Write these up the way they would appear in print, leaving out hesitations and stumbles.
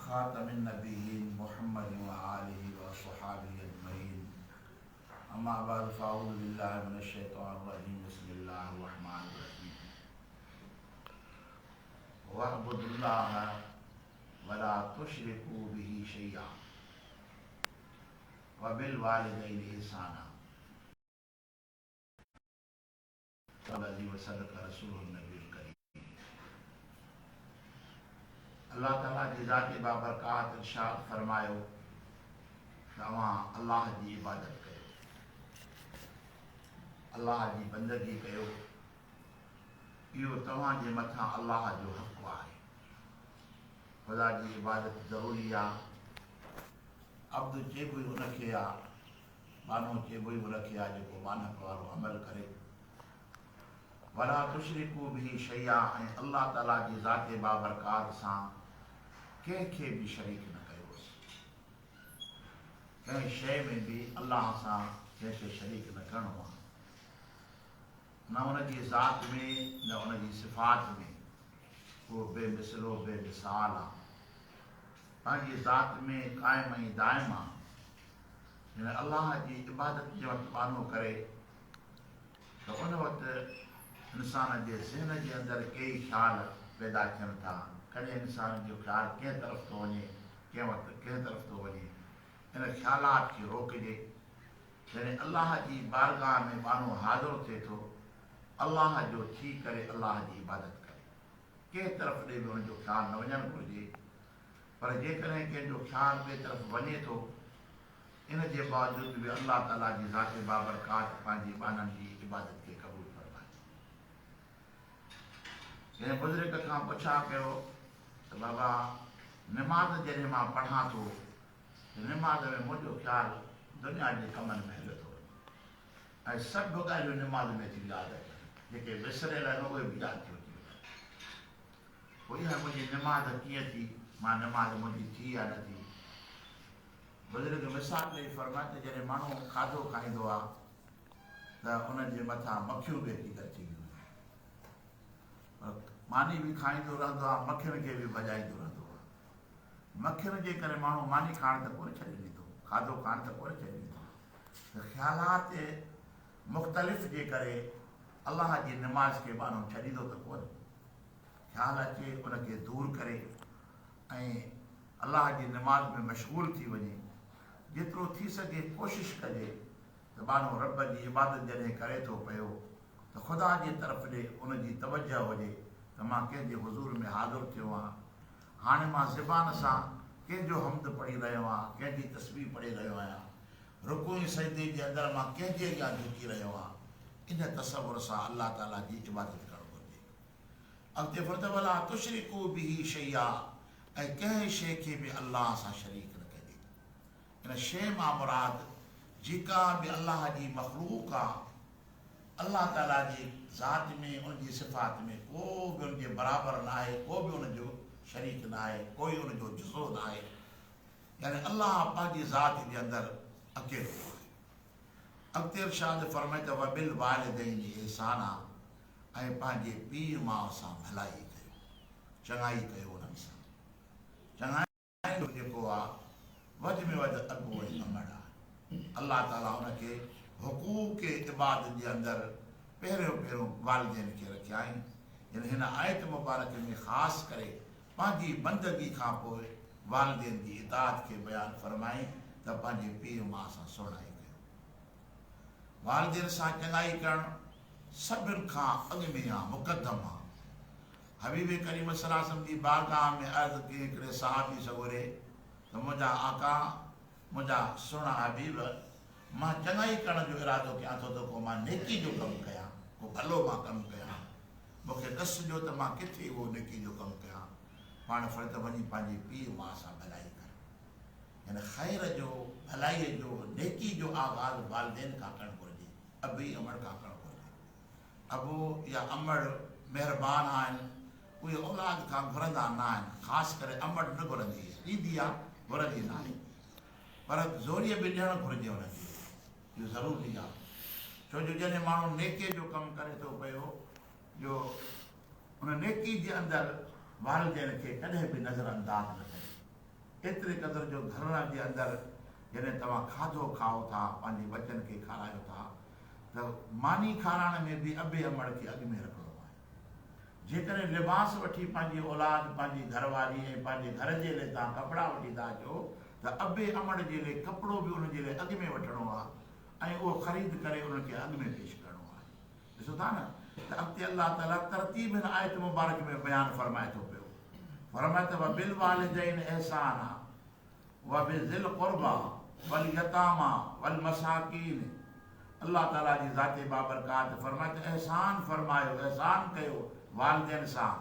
خاتم النبيين محمد وآله وصحابه اجمعين اما بعد فاعوذ بالله من الشيطان الرجيم بسم الله الرحمن الرحيم واعبدوا الله ولا تشركوا به شيئا وبالوالدين احسانا العظيم وصدق رسوله النبي الڪريم الله تعالي جي ذات بابرڪات ارشاد فرمايو ته اوهان الله جي عبادت ڪيو، الله جي بندگي ڪيو، اهو توهان جي مٿان الله جو حق آهي. خدا جي عبادت ضروري آ. عبد چئبو ئي ان کي آ، ٻانهو چئبو ئي ان کي آ جيڪو ٻانهپ وارو عمل ڪري. ولا تشرڪوا به شيئا ۽ الله تعالي جي ذات بابرڪات سان ڪنهن کي به شريڪ نه ڪيوس. ڪنهن شيء ۾ به الله سان ڪنهن کي شريڪ نه ڪرڻو آ. نه ان جي ذات ۾ نه ان جي صفات ۾، اهو بي مثل و بي مثال آ. پنهنجي ذات ۾ قائم ۽ دائم آ. جڏهن الله جي عبادت جي وقت ٻانهو ڪري ته ان وقت انسان جي ذهن جي اندر ڪيئي خيال پيدا ٿين ٿا. ڪڏهن انسان جو خيال ڪنهن طرف ٿو وڃي، ڪنهن وقت ڪنهن طرف ٿو وڃي. ان خيالات کي روڪجي. جڏهن الله جي بارگاهه ۾ ٻانهو حاضر ٿئي ٿو، الله جو ٿي ڪري الله جي عبادت ڪري. ڪنهن طرف ڏي به ان جو خيال نه وڃڻ گهرجي. پر جيڪڏهن ڪنهن جو خيال ٻئي طرف وڃي ٿو، ان جي باوجود به الله تعاليٰ جي ذات بابرڪات پنهنجي ٻانهن جي عبادت کي قبول فرمائي. ڪنهن بزرگ کان پڇا ڪيو ته بابا نماز جڏهن مان پڙهان ٿو ته نماز ۾ منهنجو خيال دنيا جي ڪمن ۾ هليو ٿو وڃي ۽ سڀ ڳالهيون نماز ۾ ٿيون ياد اچن، جيڪي وسريل آهن اهي به ياد ٿيون اچي وڃن. پوء اها منهنجي نماز ڪيئن ٿي؟ مان نماز منهنجي ٿي يا نه ٿي؟ بزرگ مثال ڏئي فرمايو ته جڏهن ماڻهو کاڌو کائيندو آهي ته ان جي مٿان مکيون به اچي گڏ ٿينديون آهن. پر ماني به کائيندو رهندو آهي، مکين کي به ڀڄائيندو رهندو آهي. مکين جي ڪري ماڻهو ماني کائڻ ته ڪونه ڇڏي ڏيندو، کاڌو کائڻ ته ڪونه ڇڏي ڏيندو. ته خيالات مختلف جي ڪري الله جي نماز کي ٻانهو ڇڏيندو ته ڪونه. خيال اچي ان کي دور ڪري ۽ الله جي نماز ۾ مشغول ٿي وڃي. جيترو ٿي سگهي ڪوشش ڪجي ته ٻانهو رب جي عبادت جڏهن ڪري ٿو پيو ته خدا جي طرف ڏي ان جي توجهه هجي ته مان ڪنهن جي حضور ۾ حاضر ٿيو آهيان، هاڻي مان زبان سان ڪنهن جو حمد پڙهي رهيو آهيان، ڪنهن جي تسبيح پڙهي رهيو آهيان، رڪوع ۽ سجدي جي اندر مان ڪنهن جي اڳيان جهڪي رهيو آهيان، ان تصور سان الله تعاليٰ جي عبادت ڪرڻ گهرجي. اڳتي فرمائي ٿو ولا تشرڪوا به شيئا ۽ ڪنهن شيء کي به الله سان شريڪ نه ڪجي. ان شيء مان مراد جيڪا به الله جي مخلوق آ، الله تعاليٰ جي ذات ۾ ان جي صفات ۾ ڪو به ان جي برابر ناهي، ڪو به ان جو شريڪ ناهي، ڪوئي ان جو جزو ناهي. يعني الله پنهنجي ذات جي اندر اڪيلو آهي. اڳتي ارشاد فرمائي ته وبالوالدين احسانا ۽ پنهنجي پيء ماء سان ڀلائي ڪيو، چڱائي ڪيو انهن سان. چڱائي جو جيڪو آ وڌ ۾ وڌ ابو ۽ امڙ آهي. الله تعاليٰ ان کي حقوق عباد جي اندر پهريون پهريون والدين کي رکيائين. يعني هن آيت مبارڪ ۾ خاص ڪري پنهنجي بندگي کان پوء والدين جي اطاعت کي بيان فرمائين ته پنهنجي پيء ماء سان سهڻائي ڪيو. والدين سان چڱائي ڪرڻ سڀن کان اڳ ۾ آ، مقدم آ. حبيب ڪريم صلي الله عليه وسلم جي بارگاهه ۾ عرض ڪئي هڪڙي صحابي سڳوري ته منهنجا آقا، منهنجا سهڻا حبيب، مان چڱائي ڪرڻ جو ارادو ڪيان ٿو ته ڪو مان نيڪي جو ڪم ڪيان، ڪو ڀلو مان ڪم ڪيان، مون کي ڏس ڏيو ته مان ڪٿي اهو نيڪي جو ڪم ڪيان. پاڻ فرمايو ته وڃي پنهنجي پيء ماء سان ڀلائي ڪر. يعني خير جو، ڀلائيء جو، نيڪي جو آغاز والدين کان ڪرڻ گهرجي، ابي امڙ کان ڪرڻ گهرجي. ابو يا امڙ مهربان آهن، اهي اولاد کان گهرندا نه آهن، خاص ڪري امڙ نه گهرندي آهي، ڏيندي آهي، گهرندي نه آهي. پر زوريء به ڏيڻ گهرجي انهن کي، اهو ضروري آهي. ڇو جو جڏهن ماڻهو نيڪيء جو ڪم ڪري ٿو پيو جو ان نيڪي جي اندر والدين کي ڪڏهن به نظر انداز نه ڪجي. ايتري قدر جو گهرن جي اندر جڏهن توهان کاڌو کائو ٿا، پنهنجي ٻچن کي کارايو ٿا ته ماني کارائڻ ۾ به ابي امڙ کي اڳ ۾ رکڻو آهي. جيڪڏهن لباس وٺي پنهنجي اولاد، پنهنجي گهر واري ۽ پنهنجي گهر جي لئي توهان ڪپڙا وٺي ٿا اچو ته ابي امڙ جي لئي ڪپڙو به انهن جي لئي اڳ ۾ وٺڻو آهي ۽ اهو خريد ڪري انهن کي اڳ ۾ پيش ڪرڻو آهي. ڏسو ٿا نه ته اڳتي الله تعاليٰ ترتيب هن آيت مبارڪ ۾ بيان فرمائي ٿو پيو. فرمائي ته وبالوالدين احسانا وبذي القربي واليتامي والمساڪين الله تعاليٰ جي ذات بابرڪات فرمائي ته احسان فرمايو، احسان ڪيو والدين سان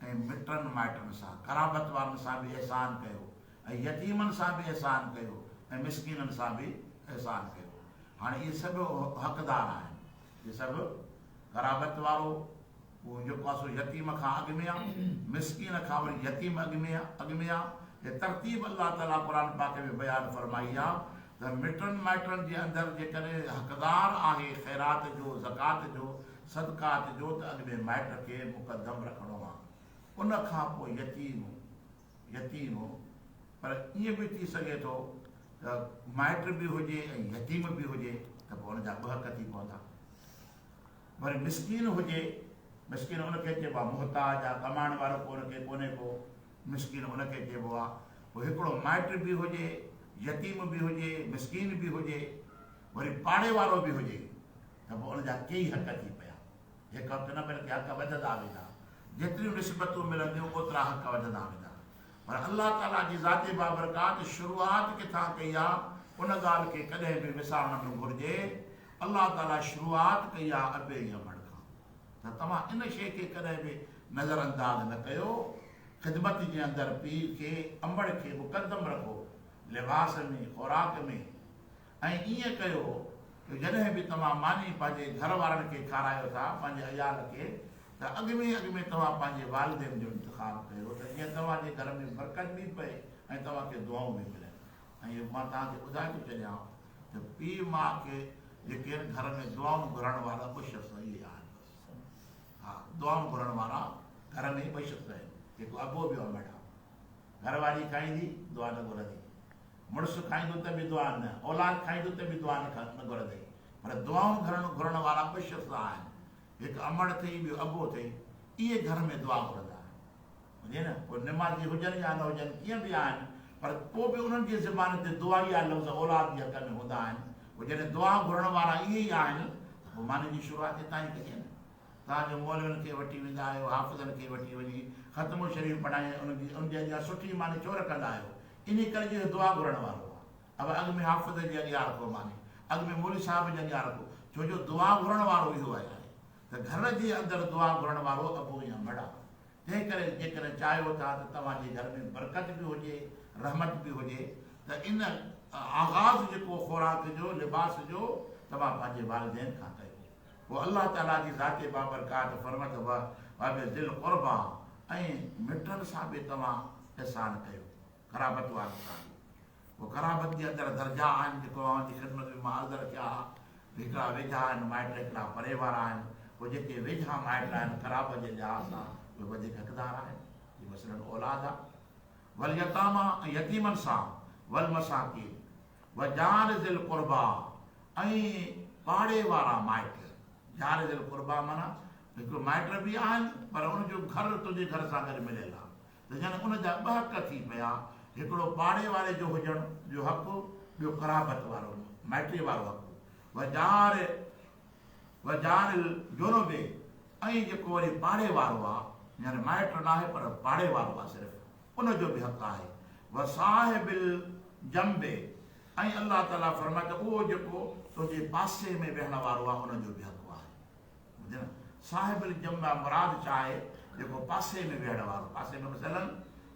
۽ مٽن مائٽن سان، قرابت وارن سان به احسان ڪيو ۽ يتيمن سان به احسان ڪيو ۽ مسڪينن سان به احسان ڪيو. هاڻي اهي سڀ حقدار آهن. اهي سڀ قرابت وارو اهو جيڪو آهي سو يتيم کان اڳ ۾ آهي، مسڪين کان وري يتيم اڳ ۾ اڳ ۾ آهي. هي ترتيب الله تعاليٰ قرآن پاڪ ۾ بيان فرمائي آهي ته مٽن مائٽن جي اندر جيڪڏهن حقدار آهي خيرات جو، زڪوات جو، صدقات جو ته اڳ ۾ مائٽ کي مقدم رکڻو آهي ان کان پوء يتيم، يتيم، پر ائين به ٿي سگهي ٿو ته مائٽ به هجي ۽ يتيم به هجي ته پوء ان جا ٻه حق ٿي پوندا. وري مسڪين هجي، مسڪين ان کي چئبو آهي محتاج آهي، ڪمائڻ وارو ڪو ان کي ڪونهي ڪو، مسڪين ان کي چئبو آهي. پوء هڪڙو مائٽ به هجي، يتيم به هجي، مسڪين به هجي، وري پاڙي وارو به هجي ته پوء ان جا ڪيئي حق ٿي پيا. هڪ حق نه بلڪه حق وڌندا ويندا. جيتريون نسبتون ملنديون اوترا حق وڌندا ويندا. پر الله تعاليٰ جي ذات بابرڪات شروعات ڪٿان ڪئي آ، ان ڳالهه کي ڪڏهن به وسارڻ نه گهرجي. الله تعاليٰ شروعات ڪئي آ ابي ۽ امڙ کان ته توهان ان شيء کي ڪڏهن به نظر انداز نه ڪيو. خدمت جي اندر پيء کي، امڙ کي مقدم رکو، لباس ۾، خوراڪ ۾. ۽ ائين ڪيو جو جڏهن به توهان ماني پنهنجي گهر وارن کي کارايو ٿا، پنهنجي عيال کي، ته اڳ ۾ اڳ ۾ توهان پنهنجي والدين جو انتخاب ڪيو ته جيئن توهان جي گهر ۾ برڪت به پئي ۽ توهان کي دعائون به ملن. ۽ اهو مان توهان کي ٻڌائي ٿو ڇڏيان ته پيء ماء کي جيڪي آهن گهر ۾ دعائون گهرڻ وارا ٻه شخص اهي آهن بس. ها دعائون گهرڻ وارا گهر ۾ ٻه شخص آهن، هڪ ابو ٻيو امڙ آهي. گهر واري کائيندي دعا نه گهرندي. مڙس کائيندو ته به دعا نه، اولاد کائيندو ته به دعا نه گهرندئي، پر دعائون گهرڻ گهرڻ وارا ٻه شخص آهن، هڪ امڙ اٿئي ٻيو ابو اٿئي، اهي گهر ۾ دعا گهرندا آهن. سمجهين نه؟ پوء نمازي هجن يا نه هجن، ڪيئن به آهن، پر پوء به انهن جي زبان تي دعائيه لفظ اولاد جي حق ۾ هوندا آهن. پوء جڏهن دعا گهرڻ وارا اهي ئي آهن ته پوء ماني جي شروعات هتان ئي ڪجي نه. توهان جو مولوين کي وٺي ويندا آهيو، حافظن کي وٺي وڃي ختمو شريف پڙهائي ان جي ان جي اڳيان سٺي ماني ڇو رکندا آهيو؟ انهي ڪري جو اهو دعا گهرڻ وارو آهي. ابا اڳ ۾ حافظ جي اڳيان رکو ماني، اڳ ۾ مولوي صاحب جي اڳيان رکو، ڇو جو دعا گهرڻ وارو اهو آهي ته گهر جي اندر دعا گهرڻ وارو ابو يا امڙ آهي. تنهن ڪري جيڪڏهن چاهيو ٿا ته توهان جي گهر ۾ برڪت به هجي، رحمت به هجي ته ان آغاز جيڪو خوراڪ جو، لباس جو توهان پنهنجي والدين کان ڪيو. پوء الله تعاليٰ جي ذات بابرڪات فرمائي ٿو، وبذي القربيٰ ۽ مٽن سان به توهان احسان ڪيو، قرابت وارن سان به. پوء قرابت جي اندر درجا آهن، جيڪو اوهان جي خدمت ۾ مان عرض رکيا ها ته هڪڙا ويجها آهن مائٽ هڪڙا پري وارا آهن، پوء جيڪي ويجها مائٽ آهن قرابت جي لحاظ سان اهي وڌيڪ حقدار آهن، جي مثلاً اولاد آهي. واليتاميٰ ۽ يتيمن سان، والمساڪين وجار ذي القربيٰ ۽ پاڙي وارا مائٽ، جار ذي القربيٰ معنيٰ هڪ مائٽ به آهن پر ان جو گهر تنهنجي گهر سان گڏ مليل آهي ته ڄڻ ان جا ٻه حق ٿي پيا، هڪڙو پاڙي واري جو هجڻ جو حق، ٻيو قرابت وارو مائٽي وارو حق. وجار وجار الجنب ۽ جيڪو وري پاڙي وارو آهي يعني مائٽ ناهي پر پاڙي وارو آهي صرف ان جو به حق آهي. وصاحب الجنب ۽ الله تعاليٰ فرمائي ته اهو جيڪو تنهنجي پاسي ۾ ويهڻ وارو آهي ان جو به حق آهي. ٻڌي نه؟ صاحب الجنب مان مراد ڇا آهي؟ جيڪو پاسي ۾ ويهڻ وارو، پاسي ۾ مثلاً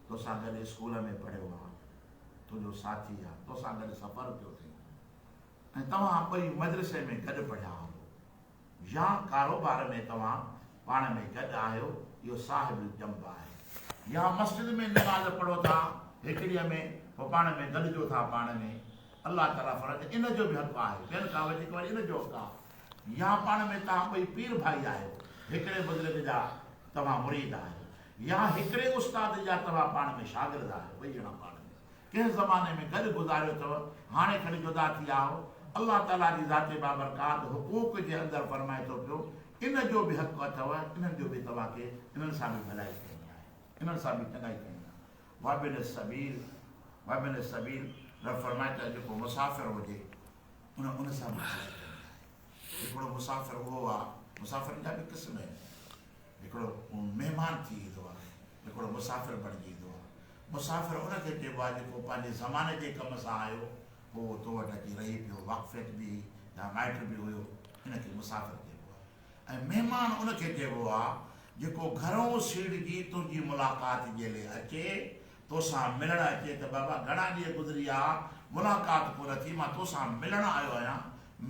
توسان گڏ اسڪول ۾ پڙهيو آهي، تنهنجو ساٿي آهي، توسان گڏ سفر ڪيو اٿئي ۽ توهان ٻئي مدرسي ۾ گڏ پڙهيا آهيو يا ڪاروبار ۾ توهان پاڻ ۾ گڏ آهيو، اهو صاحب الجنب آهي. يا مسجد ۾ نماز پڙهو ٿا هڪڙيء ۾ پوء پاڻ ۾ گڏجو ٿا پاڻ ۾، الله تعاليٰ فرمائي ته ان جو به حق آهي، ٻين کان وڌيڪ وري ان جو حق آهي. يا پاڻ ۾ توهان ٻئي پير ڀائي آهيو، هڪڙي بزرگ جا توهان مريد آهيو، يا هڪڙي استاد جا توهان پاڻ ۾ شاگرد آهيو، ٻئي ڄڻا پاڻ ۾. ڪنهن زماني ۾ گڏ گذاريو اٿو، هاڻي کڻي جدا ٿي ويا آهو، الله تعاليٰ جي ذات بابرڪات حقوق جي اندر فرمائي ٿو پيو، ان جو به حق اٿو، انهن جو به توهان کي انهن سان به ڀلائي ڪرڻي آهي، انهن سان به چڱائي ڪرڻي آهي. وابن السبيل، وابن السبيل، رب فرمائي ته جيڪو مسافر هجي ان ان سان به ڀلائي ڪرڻي آهي. هڪڙو مسافر اهو آهي، مسافرن جا به قسم آهن، هڪڙو مهمان ٿي ايندو آهي، هڪڙو مسافر بڻجي ايندو آهي. مسافر ان کي چئبو آهي جيڪو پنهنجي زماني جي ڪم سان آيو، پوء اهو تو وٽ اچي رهي پيو، واقفيت به هئي يا مائٽ به هيو، ان کي مسافر چئبو آهي. ۽ مهمان ان کي چئبو آهي جيڪو گهرئون سيڙجي تنهنجي ملاقات جي لئي اچي، توسان ملڻ اچي ته بابا گهڻا ڏينهن گذري ويا، ملاقات ڪونه ٿي، مان توسان ملڻ آيو آهيان،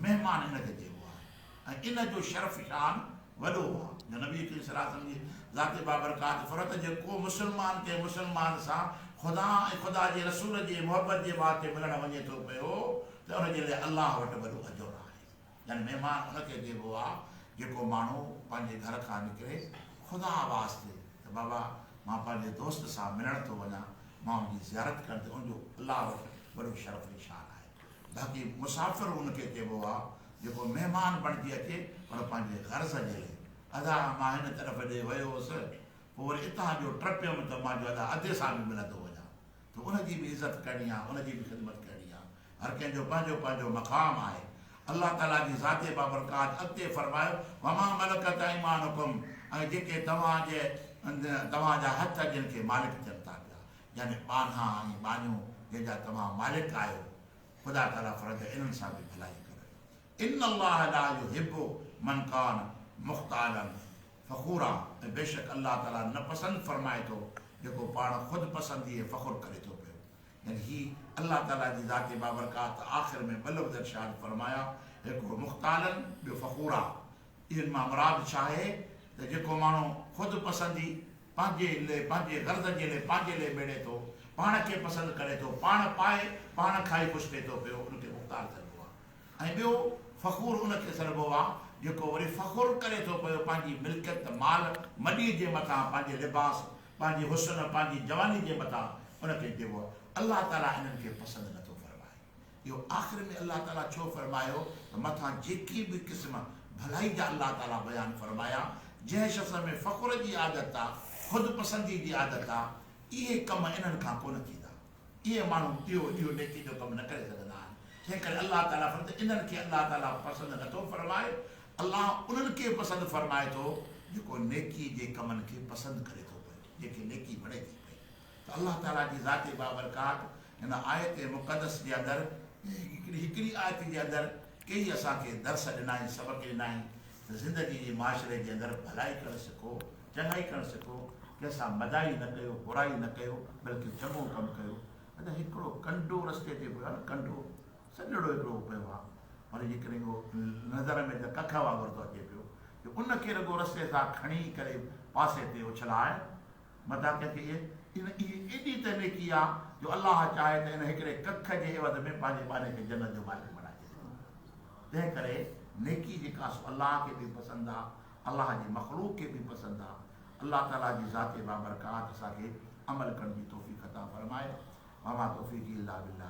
مهمان ان کي چئبو آهي. ۽ ان جو شرف شان وڏو آ جو نبي ڪريم صلي الله عليه وسلم جي ذات بابرڪات فرمايو ته جيڪو مسلمان ڪنهن مسلمان سان خدا ۽ خدا جي رسول جي محبت جي واسطي ملڻ وڃي ٿو پيو ته ان جي لاء الله وٽ وڏو اجر آهي يعني مهمان ان کي چئبو آ جيڪو ماڻهو پنهنجي گهر کان نڪري خدا واسطي ته بابا مان پنهنجي دوست سان ملڻ ٿو وڃان مان ان جي زيارت ڪرڻ ته ان جو الله وٽ وڏو شرف ۽ شان آهي. باقي مسافر ان کي چئبو آ جيڪو مهمان بڻجي اچي پر پنهنجي غرض جي لئي. ادا مان هن طرف ڏي ويو هوس پوء وري اتان جو ٽپيم ته مان جو ادا ادي سان به ملندو وڃان ته ان جي به عزت ڪرڻي آ ان جي به خدمت ڪرڻي آ. هر ڪنهن جو پنهنجو پنهنجو مقام آهي. الله تعالي جي ذات بابرڪات اڳتي فرمايو وما ملڪت ايمانڪم ۽ جيڪي توهان جي توهان جا هٿ جن کي مالڪ ٿين ٿا پيا يعني ٻانها ۽ ٻانهيون جنهن جا توهان مالڪ آهيو، خدا تعاليٰ فرمائي ٿو انهن سان به ڀلائي ڪريو. ان الله لا يحب من ڪان مختالا فخورا ۽ بيشڪ الله تعاليٰ نه پسند فرمائي ٿو جيڪو پاڻ خود پسندي ۽ فخر ڪري ٿو پيو. يعني هي الله تعاليٰ جي ذات بابرڪات آخر ۾ ٻه لفظ ارشاد فرمايا، هڪڙو مختالا ٻيو فخورا. انهن مان مراد ڇا آهي ته جيڪو ماڻهو خود پسندي پنهنجي لئه، پنهنجي غرض جي لئه، پنهنجي لئه ميڙي ٿو، پاڻ کي پسند ڪري ٿو، پاڻ پائي، پاڻ کائي خوش ٿئي ٿو پيو، ان کي مختار سڏبو آهي. ۽ ٻيو فخور ان کي سڏبو آهي، جيڪو وري فخر ڪري ٿو پيو پنهنجي ملڪيت، مال، مڏيء جي مٿان، پنهنجي لباس، پنهنجي حسن، پنهنجي جواني جي مٿان، ان کي چئبو آهي. الله تعاليٰ انهن کي پسند نٿو فرمائي. اهو آخر ۾ الله تعاليٰ ڇو فرمايو ته مٿان جيڪي به قسم ڀلائي جا الله تعاليٰ بيان فرمايا، جنهن شخص ۾ فخر جي عادت آ، خود پسندي جي عادت آ، اهي ڪم انهن کان ڪونه ٿيندا. اهي ماڻهو اهو اهو نيڪي جو ڪم نه ڪري سگهندا آهن. تنهن ڪري الله تعاليٰ فرمائي ته انهن کي الله تعاليٰ پسند نه ٿو فرمائي، الله انهن کي پسند فرمائي ٿو جيڪو نيڪي جي ڪمن کي پسند ڪري ٿو پيو، جنهن کي نيڪي وڻي ٿي پئي. ته الله تعاليٰ جي ذات بابرڪات هن آيت مقدس جي اندر هڪڙي هڪڙي آيت جي اندر ڪيئي اسان کي درس ڏنائين سبق ڏنائين ته زندگي جي معاشري جي اندر ڀلائي ڪرڻ سکو چڱائي ڪرڻ سکو ڪنهن سان بدائي نه ڪيو برائي نه ڪيو بلڪه چڱو ڪم ڪيو ادا هڪڙو ڪنڊو رستي تي پيو آهي نه ڪنڊو سڄڙو هڪڙو پيو آهي پر جيڪڏهن اهو نظر ۾ ته ڪک وانگر ٿو اچي پيو جو ان کي رڳو رستي تان کڻي ڪري پاسي تي اڇلاء متان ڪنهن کي اهي ان اهي ايڏي ته نيڪي آ جو الله چاهي ته ان هڪڙي ڪک جي عوض ۾ پنهنجي ٻانهي کي جنت جو مالڪ بڻائي ڇڏي. تنهن ڪري نيڪي جيڪا سو الله کي به پسند آ، الله جي مخلوق کي به پسند آ. الله تعالي جي ذات بابرڪات اسان کي عمل ڪرڻ جي توفيق عطا فرمائي. وما توفيقي الا بالله.